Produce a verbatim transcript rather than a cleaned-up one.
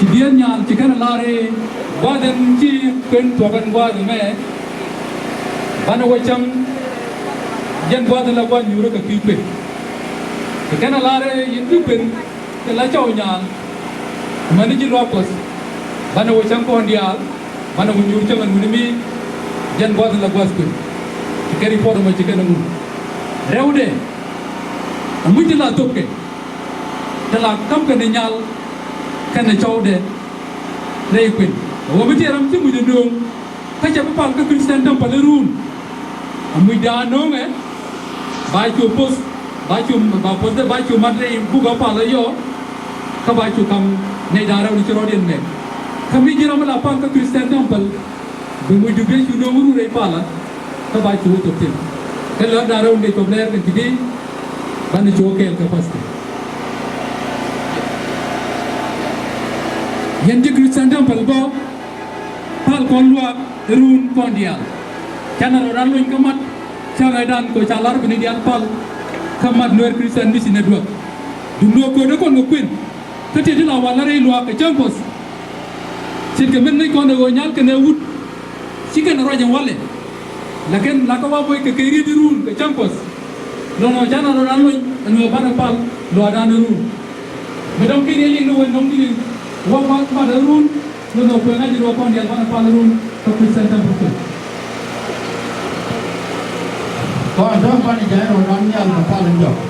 Ci dieen nyal ci kɛn ɛ lar i̱ gua̱a̱th ɛn ci kuën thuɔ̱k ɛn gua̱a̱th ɛmɛ. Banɛ wä cäŋ jɛn gua̱a̱th ɛn la gua̱a̱th nyuurä kɛ kui̱ kuën. Ci kɛn ɛ lar i̱ yɛn bi kuën kɛ la cɔw nyal. Mäni ji̱ luaak Kuɔth. Banɛ wä cäŋ kɔn diaal. Banɛ wä nyuur cäŋ ɛn wi̱ni mi jɛn gua̱a̱th ɛn la gua̱a̱th kuën. Ci kɛn ripuɔt ɛmɔ ci kɛn ɛ ŋun. Rɛwdɛ. Amuc ti la thopkɛ. Te la ka̱mkɛ ni nyal kɛnɛ cɔwdɛ rɛy kuën. Ɛ wä mi ti ram ci muc ɛ nööŋ kä cɛ bi pal kä Christian temple i̱ run. Amuc da̱a̱ nööŋɛ ba cu poth ba cu ba pothdɛ ba cu mat rɛy buk ɛ pal ɛ yɔ. Kä ba cu ka̱m nɛy da̱a̱ rɛw ni ci rɔɔdiɛn mɛk. Kä mi ji̱ ram mi la pal kä Christian temple bi mucdu bi cu nööŋ run rɛy palä. Kä ba cu wä thok thi̱n. Kä lär da̱ŋ rɛw dee cop lɛɛr kɛn ti dee. Banɛ cu wä kɛɛl kɛ pastor. Yɛn ji̱ Christian temple bä pal kɔn luaak run kɔn diaal. Canɛ rɔ ran luny kä mat. Canɛ dan kɔ ca lar bini diaal pal. Kä mat Nuer Christian Mission Network. Duŋ nuɔɔk köödɛ kɔn kɛ kuën. Kä tiet ti la wal lar rɛy luaak kɛ cäŋ Kuɔth. Ce̱tkɛ min ŋäc kɔn ɛ ɣöö nyal kɛn ɛ wut. Ci kɛn ruac ɛn walɛ. Lakin lakä wa moc kɛ kɛ riet i̱ run kɛ cäŋ Kuɔth. Nɔnɔ canɛ rɔ dan loc ɛn ɣöö banɛ pal luaakdan i̱ run. Mi dɔ̱ŋ ki̱n yɛ liŋ ni wen dɔ̱ŋ ki̱n wa ma mat i̱ run. Nɔnɔ kueŋ a ji̱ ruɔ kɔn yɛl banɛ pal i̱ run kɛ Christian temple kueŋ. Kɔn tɔ̱ banɛ jɛ rɔ dan yɛl banɛ pal i̱ jɔk.